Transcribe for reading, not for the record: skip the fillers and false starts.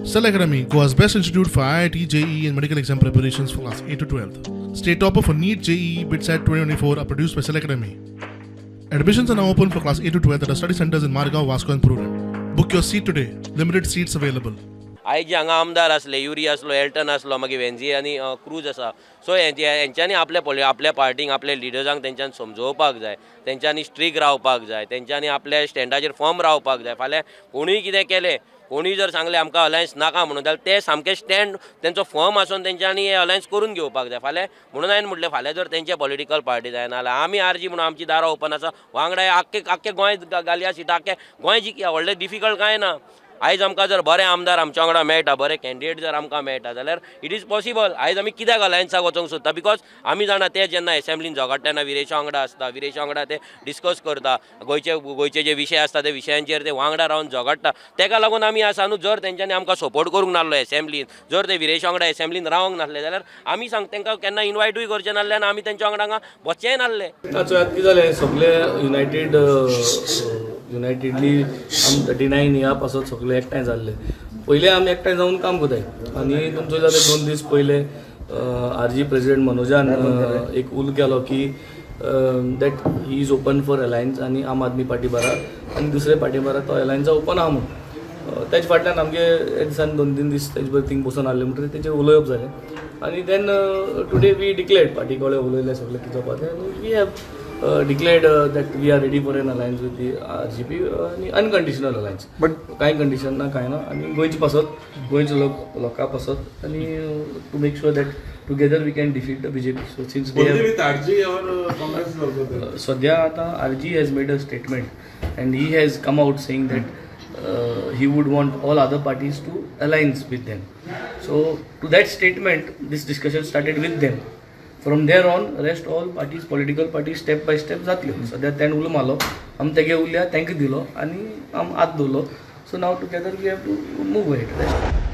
Cell Academy, Goa's best institute for IIT, JEE, and medical exam preparations for class 8 to 12. State topper for NEET, JEE, BITSAT 2024 are produced by Cell Academy. Admissions are now open for class 8 to 12 at our study centers in Margao, Vasco, and Prudent. Book your seat today. Limited seats available. आयज जे हांगा आमदार आसले, युरी आसलो, Elton आसलो, मागीर वेन्झी आनी cruise आसा, so हेंच्यांनी आपल्या आपल्या पार्टींक, आपल्या लिडर्सांक तेंच्यान समजोवपाक जाय, तेंच्यांनी स्ट्रीक रावपाक जाय, तेंच्यांनी आपल्या स्टँडाचेर फर्म रावपाक जाय. फाल्यां कोणूय कितें केलें, कोणूय जर सांगलें आमकां अलायन्स नाका म्हणून, जाल्यार ते सामके स्टँड तेंचो फर्म आसून तेंच्यांनी हे अलायन्स करून घेवपाक जाय. फाल्यां म्हणून हांवें म्हटलें, फाल्यां जर तेंचे पॉलिटिकल पार्टी जायना जाल्यार आमी आरजी म्हणून आमची दारां ओपन आसा. वांगडा आख्खे आख्खे गोंय घालया सिटां, आख्खे गोंय जिखया. व्हडलें डिफिकल्ट कांय ना. आयज आमकां जर बरे आमदार आमच्या वांगडा मेळटा, बरे कॅन्डिडेट जर आमकां मेळटा जाल्यार it is possible. आयज आमी कित्याक अलायन्साक वचोंक सोदता? Because आमी जाणा, ते जेन्ना एसेंब्लीन झगडटा तेन्ना विरेशा वांगडा आसता, विरेशा वांगडा ते डिस्कस करता, गोंयचे जे विशय आसता ते विशयांचेर ते वांगडा रावन झगडटा. तेका लागून आमी आसा न्हू. जर तेंच्यांनी आमकां सपोर्ट करूंक नासलो एसेंब्लीन, जर ते विरेशा वांगडा एसेंब्लीन रावंक नासले जाल्यार आमी सांग तांकां केन्ना इनवायटूय करचे नासले आनी आमी तेंच्या वांगडा हांगा वचचेय नासले. आतां चोयात, कितें जालें, सगळे युनायटेडली आम 39 ह्या पासत सगळे एकठांय जाल्ले. पयले आमी एकठांय जावन काम करताय आनी तुमचो जाल्यार 2 दीस पयले आरजी प्रेसिडेंट मनोजान एक उलो केलो की that he is open for alliance आनी आम आदमी पार्टी बारा आनी दुसरे पार्टी बारा तो अलायन्सा ओपन आहा म्हूण. तेज फाटल्यान आमगे एक दिसान 2-3 दीस तेज बरोबर थिंग बसून आहले म्हणटकीर तेजेर उलोवप जालें आनी then today we declared, party कडेन उलयले सगळे कितें जावपा तें आनी we have declared that we are ready for an alliance with the RGP आनी अनकंडिशनल अलायन्स. बट कांय कंडिशन ना, कांय ना आनी गोंयचे पासत, गोंयचे लोक लोकां पासत आनी to make sure that together we can defeat the BJP. So since Only with RG or Congress is also there? सद्या आतां RG has made a statement and he has come out saying that he would want all other parties to alliance with them. So to that statement, this discussion started with them. From there on, rest all parties, political parties, step by step जातल्यो. सद्या तेणें उलो मारलो, आमी तेगे उलया, तांकां दिलो आनी आम हात दवरलो. So now together we have to move ahead.